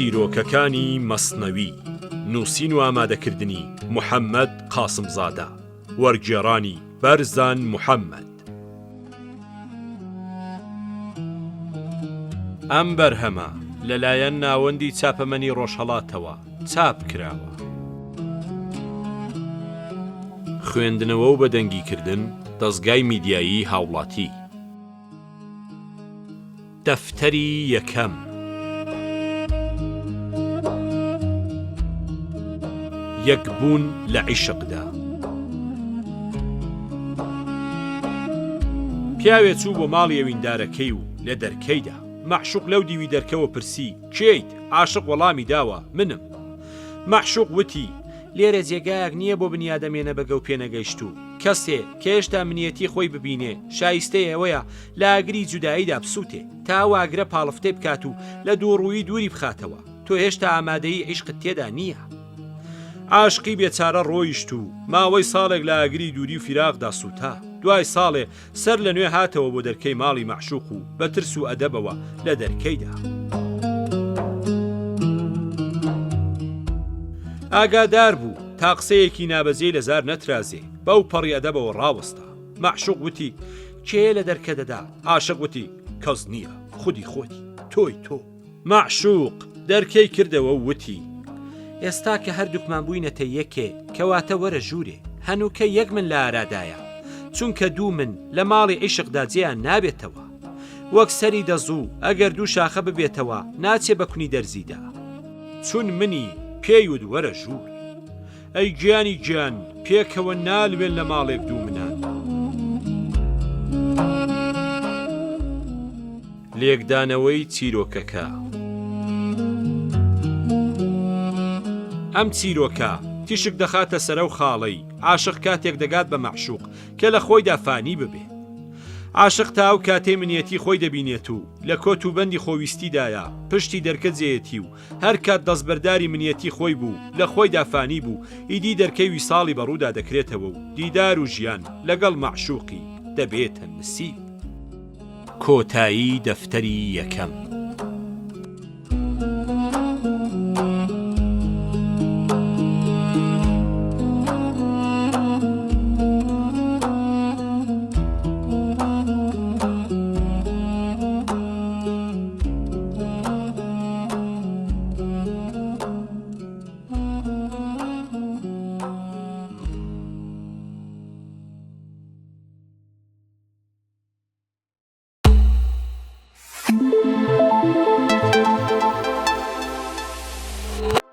چیرۆکەکانی مەسنەوی، نووسین و ئامادەکردنی، محەمەد قاسمزادە، وەرگێڕانی، بەرزان محەمەد. ئەم بەرهەمە لەلایەن ناوەندی چاپەمەنی ڕۆژهەڵاتەوە چاپ کراوە. خوێندنەوە و بەدەنگیکردن، دەزگای میدیایی هاوڵاتی. دەفتەری یەکەم. یەکبوون لە عیشقدا. پیاوێ چوو بۆ ماڵی ئەویندارەکەی و لە دەرکەیدا. مەعشوق لەو دیوی دەرکەوە پرسی، کێیت؟ عاشق وەڵامی داوە، منم. مەعشوق وتی، لێرە جێگایەک نییە بۆ بنیادەمێ نەبەگە و پێنەگەیشتوو. کەسێ، کە هێشتا منیەتی خۆی ببینێ، شایستەی ئەوەیە لە ئاگری جوداییدا بسووتێ، تا ئەو ئاگرە پاڵفتەی بکات و لە دووڕوویی دووری بخاتەوە. تۆ هێشتا ئامادەیی عیشقت تێدا نییە. عاشقی بێچارە ڕۆیشت و ماوەی ساڵێک لە ئاگری دووری و فیراقدا سووتا. دوای ساڵێ سەر لە نوێ هاتەوە بۆ دەرکەی ماڵی مەعشوق و بە ترس و ئەدەبەوە لە دەرکەی دا. ئاگادار بوو تا قسەیەکی نابەجێی لە زار نەترازێ، بەو پەڕی ئەدەبەوە ڕاوەستا. مەعشوق وتی، کێیە لە دەرکە دەدا؟ عاشق وتی، کەس نییە، خودی خۆتی، تۆی تۆ. مەعشوق دەرکەی کردەوە و وتی، ئێستا کە هەردووکمان بووینەتە یەکێ، کەواتە وەرە ژوورێ. هەنووکە یەک من لە ئارادایە، چونکە دوو من لە ماڵی عیشقدا جێیان نابێتەوە. وەک سەری دەزوو، ئەگەر دوو شاخە ببێتەوە، ناچێ بە کونی دەرزیدا. چون منی پێی وت وەرە ژوور. ئەی گیانی گیان پێکەوە نالوێن لە ماڵێک دوو منان. لێکدانەوەی چیرۆکەکە. ئەم چیرۆکە تیشک دەخاتە سەر ئەو خاڵەی عاشق کاتێک دەگات بە مەعشوق کە لە خۆیدا فانی ببێ. عاشق تا ئەو کاتەی منیەتی خۆی دەبینێت و لە کۆت و بەندی خۆویستیدایە پشتی دەرکە جێیەتی و هەر کات دەستبەرداری منیەتی خۆی بوو، لە خۆیدا فانی بوو، ئیدی دەرکەی ویساڵی بە ڕوودا دەکرێتەوە و دیدار و ژیان لەگەڵ مەعشووقی دەبێتە نسیب. کۆتایی دەفتەری یەکەم.